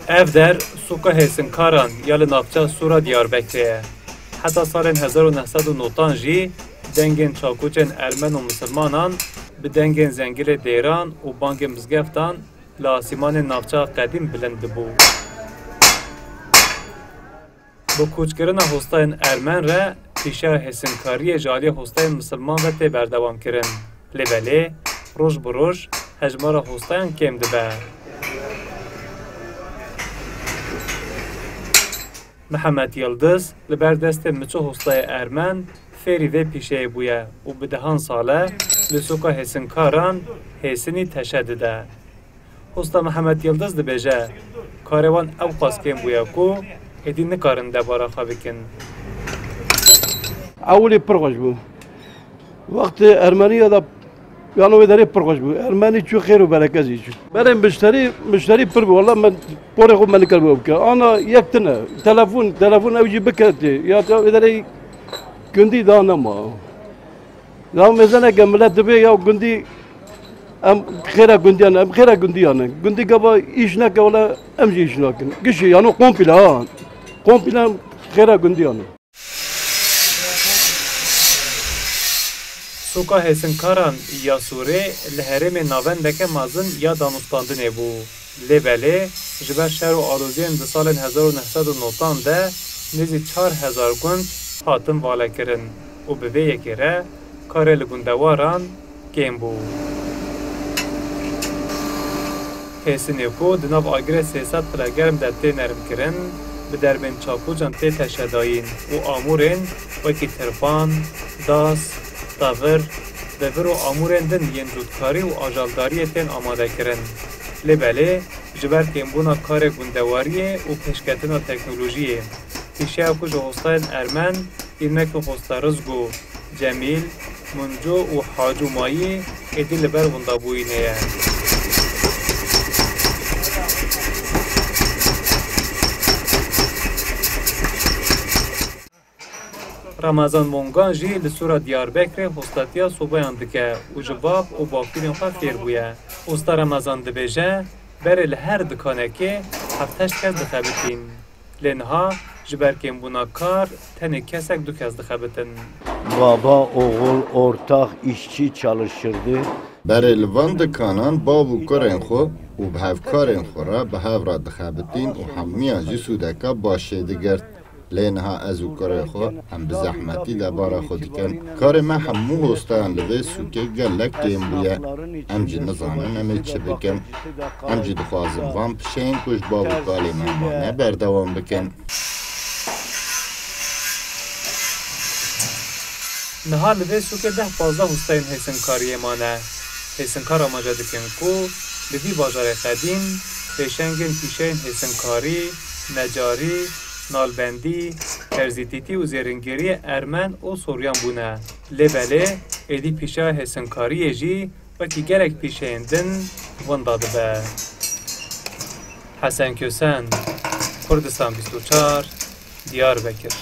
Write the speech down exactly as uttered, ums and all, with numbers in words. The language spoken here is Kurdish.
Ev der sûka hêsinkaran ya li navça Sora Diyarbekirê ye. Heta salên hezar û neh sed û newdan jî dengên çakoçên ermen û misilmanan bi dengên zengilê dêran û bangên mizgeftan li asîmanên navça qedîm bilind dibû. Bi koçkirina hostayên ermen re pîşeya hêsinkariyê ji aliyê hostayên misilman ve tê berdewamkirin. Lê belê, roj bi roj hejmara hostayan kêm dibe. Mihemed Yildiz li ber destê miço hostayê ermen fêrî vê pîşeyê bûye û bi dehan sal e li sûka hêsinkaran hêsinî teşe dide. Hosta Mihemed Yildiz dibêje, karê wan ewqas kêm bûye ku êdî nikarin debara xwe bikin. Ewilî pir xweş bû. Wextê Ermeniya de, yani wê derê pir xweş bû. Ermenî çû, xêr û bereket jî çû. Berê mişterî, mişterî pir bû. Wela min porê xwe me nikir bû bike. Ana yek tine. Telefon, telefon ew jî biketê. Ya te wê derê gundî da nema. Ya mêzeneke millet dibê ya gundî, em xêra gundiyan, em xêra gundiyan in. Gundî gava îş neke, wela em jî îş nakin. Gişê, yano komple ha. Komple em xêra gundiyan in. Sûka hêsinkaran ya Sûrê li herêmê navendeke mezin ya danûstandinê bû. Lê belê, ji ber şer û aloziyên di salên hezar û neh sed û newdan de nêzî çar hezar gund hatin valekirin û bi vê yekê re karê li gundewaran kêm bû. Hêsinê ku di nav agirê sê sed pila germ de tê nermkirin, bi derbên çakocan tê teşedayîn û amûrên wekî tirpan, das, tevir, devir û amûrên din yên cotkarî û ajaldariyê tên amadekirin. Lê belê, ji ber kêmbûna karê gundewariyê û pêşketina teknolojiyê, pîşeya ku ji hostayên ermen, îrnekên hosta Rizgo, Cemîl, Munco û Haco Mayî êdî li ber windabûyînê ye. Remezan Mongan jî li Sora Diyarbekirê hostatiya sobayan dike û ji bab û bapîrên xwe fêr bûye. Usta Remezan dibêje, berê li her dikanekê heft heşt kes dixebitîn. Lê niha ji ber kêmbûna kar tenê kesek du kes dixebitin. Baba, oğul, ortak, işçi çalışırdı. Berê li van dikanan bav û kurên xwe û bi hevkarên xwe re bi hev re dixebitîn û hemiyan jî sûdeka baş çêdigirt. Lê niha ez û kurê xwe em bi zehmetî debara xwe dikin. Karê me hemû hostayan li vê sûkê gelek kêm bûye. Em jî nizanin em ê çi bikin. Em jî dixwazin van pişeyên ku ji bav û kalê me mane berdewam bikin. Niha li vê sûkê deh pazdeh hosteyên hêsinkariyê mane. Hêsinkar amaje dikin ku li vî bajarê qedîm pêşengên pîşeyên hêsinkarî, necarî, nalbendî, terzîtîtî û zêrîngeriyê ermen û soryan bûne. Lê belê êdî pîşeya hêsinkariyê jî wekî gelek pîşeyên din winda dibe. Hesen Kösen, Kurdistan bîst û çar, Diyarbekir.